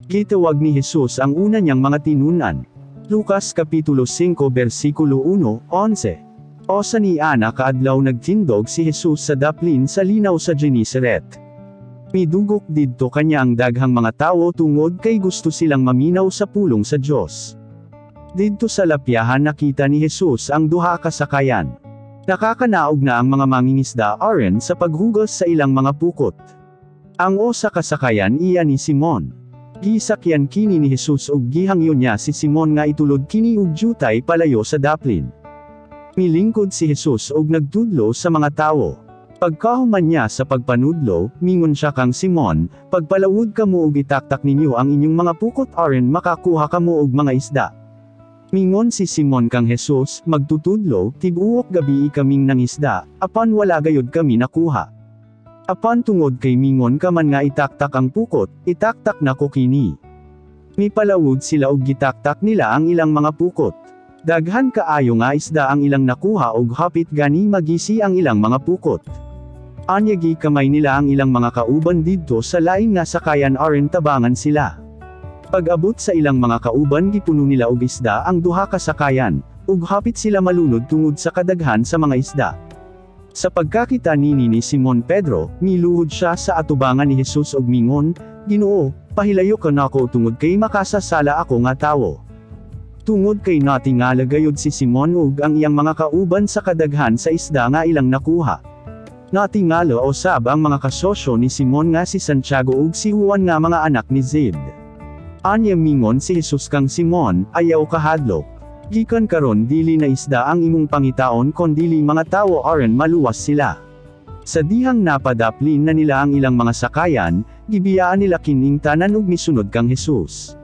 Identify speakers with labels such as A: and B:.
A: Gitawag ni Jesus ang una niyang mga tinun-an. Lucas Kapitulo 5 versikulo 1, 11. Usa ni ana ka adlaw, nagtindog si Jesus sa daplin sa linaw sa Genesaret. Midugok didto kanya ang daghang mga tawo tungod kay gusto silang maminaw sa pulong sa Dios. Didto sa lapyahan, nakita ni Jesus ang duha ka sakayan. Nakakanaog na ang mga mangingisda aron sa paghugas sa ilang mga pukot. Ang usa ka sakayan iya ni Simon. Gisakyan kini ni Jesus ug gihangyo niya si Simon nga itulod kini og jutay palayo sa daplin. Milingkod si Jesus ug nagtudlo sa mga tawo. Pagkahuman niya sa pagpanudlo, mingon siya kang Simon, "Pagpalawod kamo ug itaktak ninyo ang inyong mga pukot aron makakuha kamo og mga isda." Mingon si Simon kang Jesus, "Magtutudlo, tibuok gabii kaming nangisda, apan wala gayod kami nakuha. Apan tungod kay mingon ka man nga itaktak ang pukot, itaktak nako kini." Mipalawod sila ug gitaktak nila ang ilang mga pukot. Daghan kaayo nga isda ang ilang nakuha ug hapit gani magisi ang ilang mga pukot. Anya gikamay nila ang ilang mga kauban didto sa lain nga sakayan aron tabangan sila. Pag-abot sa ilang mga kauban, gipuno nila og isda ang duha ka sakayan, ug hapit sila malunod tungod sa kadaghan sa mga isda. Sa pagkakita nini ni Simon Pedro, miluhod siya sa atubangan ni Jesus ug mingon, "Ginoo, pahilayo ka nako tungod kay makasasala ako nga tawo." Tungod kay natingala gayud si Simon ug ang iyang mga kauban sa kadaghan sa isda nga ilang nakuha. Natingala usab ang mga kasosyo ni Simon nga si Santiago ug si Juan nga mga anak ni Zebedee. Anya mingon si Jesus kang Simon, "Ayaw kahadlok. Gikan karon dili na isda ang imong pangitaon kondili mga tawo aron maluwas sila." Sa dihang napadaplin na nila ang ilang mga sakayan, gibiyaan nila kining tanan ug misunod kang Jesus.